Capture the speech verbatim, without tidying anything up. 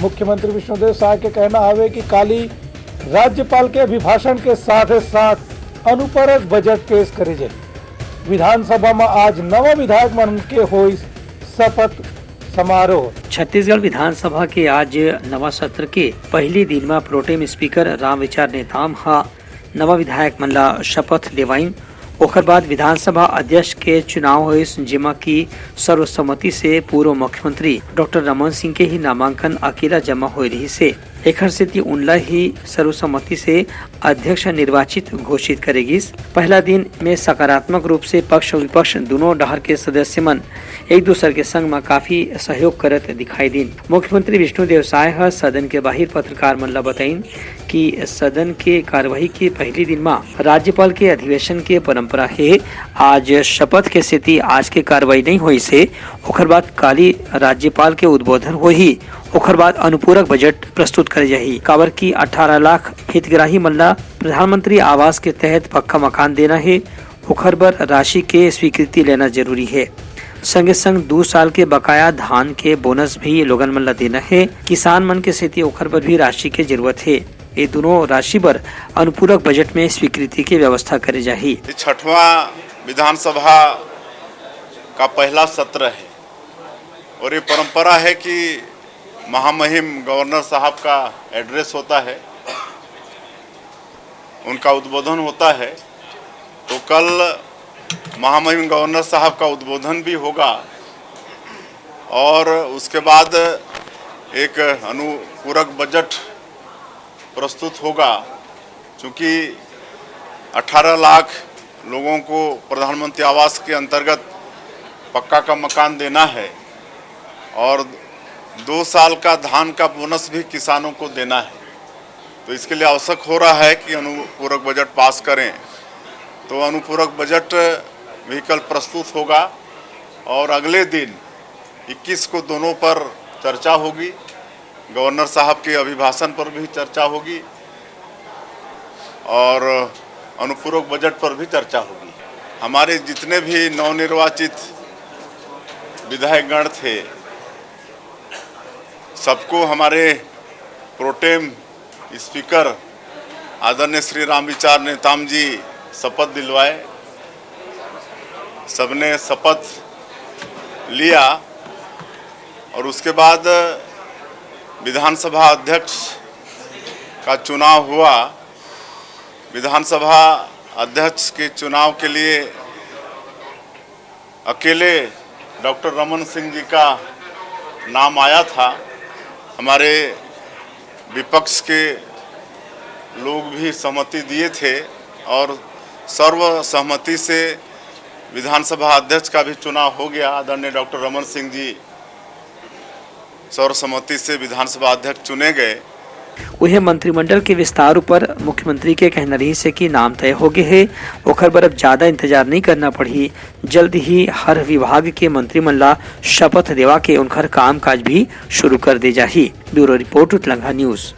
मुख्यमंत्री विष्णुदेव साय के कहना हवे कि काली राज्यपाल के अभिभाषण के साथे साथ अनुपूरक बजट पेश करे जाही। विधानसभा म आज नवा विधायक मन के होइस शपथ समारोह। छत्तीसगढ़ विधानसभा के आज नवा सत्र के पहिली दिन म प्रोटेम स्पीकर रामविचार नेताम ह नवा विधायक मन ला शपथ देवाइन। ओखर बाद विधानसभा अध्यक्ष के चुनाव होइस, जेमा कि सर्वसम्मति से पूर्व मुख्यमंत्री डॉक्टर रमन सिंह के ही नामांकन अकेला जमा होए रहिस हे। एखर सेती उनला ही सर्वसम्मति से अध्यक्ष निर्वाचित घोषित करे गिस। पहला दिन में सकारात्मक रूप से पक्ष अउ विपक्ष दूनों डहर के सदस्य मन एक दूसर के संग म काफी सहयोग करत दिखाई दिन। मुख्यमंत्री विष्णुदेव साय ह सदन के बाहिर पत्रकार मन ल बताइन कि सदन के कार्यवाही के पहली दिन म राज्यपाल के अधिवेशन के परंपरा हे। आज शपथ के सेती आज के कार्रवाई नइ होइस हे। ओखर बाद काली राज्यपाल के उद्बोधन होही। ओखर बाद अनुपूरक बजट प्रस्तुत करे जाही, काबर कि अठारह लाख हितग्राही मन ला प्रधानमंत्री आवास के तहत पक्का मकान देना हे, ओखर बर राशि के स्वीकृति लेना जरूरी हे। संगे संग दू साल के बकाया धान के बोनस भी लोगन मन ला देना हे। किसान मन के सेती ओखर बर भी राशि के जरूरत हे। ये दोनों राशि बर अनुपूरक बजट में स्वीकृति के व्यवस्था करे जाही। ये छठवां विधानसभा का पहला सत्र है और ये परंपरा है कि महामहिम गवर्नर साहब का एड्रेस होता है, उनका उद्बोधन होता है। तो कल महामहिम गवर्नर साहब का उद्बोधन भी होगा और उसके बाद एक अनुपूरक बजट प्रस्तुत होगा। चूँकि अठारह लाख लोगों को प्रधानमंत्री आवास के अंतर्गत पक्का का मकान देना है और दो साल का धान का बोनस भी किसानों को देना है, तो इसके लिए आवश्यक हो रहा है कि अनुपूरक बजट पास करें। तो अनुपूरक बजट भी कल प्रस्तुत होगा और अगले दिन इक्कीस को दोनों पर चर्चा होगी। गवर्नर साहब के अभिभाषण पर भी चर्चा होगी और अनुपूरक बजट पर भी चर्चा होगी। हमारे जितने भी नवनिर्वाचित विधायकगण थे, सबको हमारे प्रोटेम स्पीकर आदरणीय श्री रामविचार नेताम जी शपथ दिलवाए। सबने शपथ लिया और उसके बाद विधानसभा अध्यक्ष का चुनाव हुआ। विधानसभा अध्यक्ष के चुनाव के लिए अकेले डॉक्टर रमन सिंह जी का नाम आया था। हमारे विपक्ष के लोग भी सहमति दिए थे और सर्वसहमति से विधानसभा अध्यक्ष का भी चुनाव हो गया। आदरणीय डॉक्टर रमन सिंह जी सर्वसम्मति से विधानसभा अध्यक्ष चुने गए। उहे मंत्रिमंडल के विस्तार ऊपर मुख्यमंत्री के कहना रहिस हे कि नाम तय हो गे हे, ओखर बर अब ज्यादा इंतजार नइ करना पड़ही। जल्द ही हर विभाग के मंत्री मन ला शपथ देवा के उनखर कामकाज भी शुरू कर दे जाही। Bureau report, Utlangha news.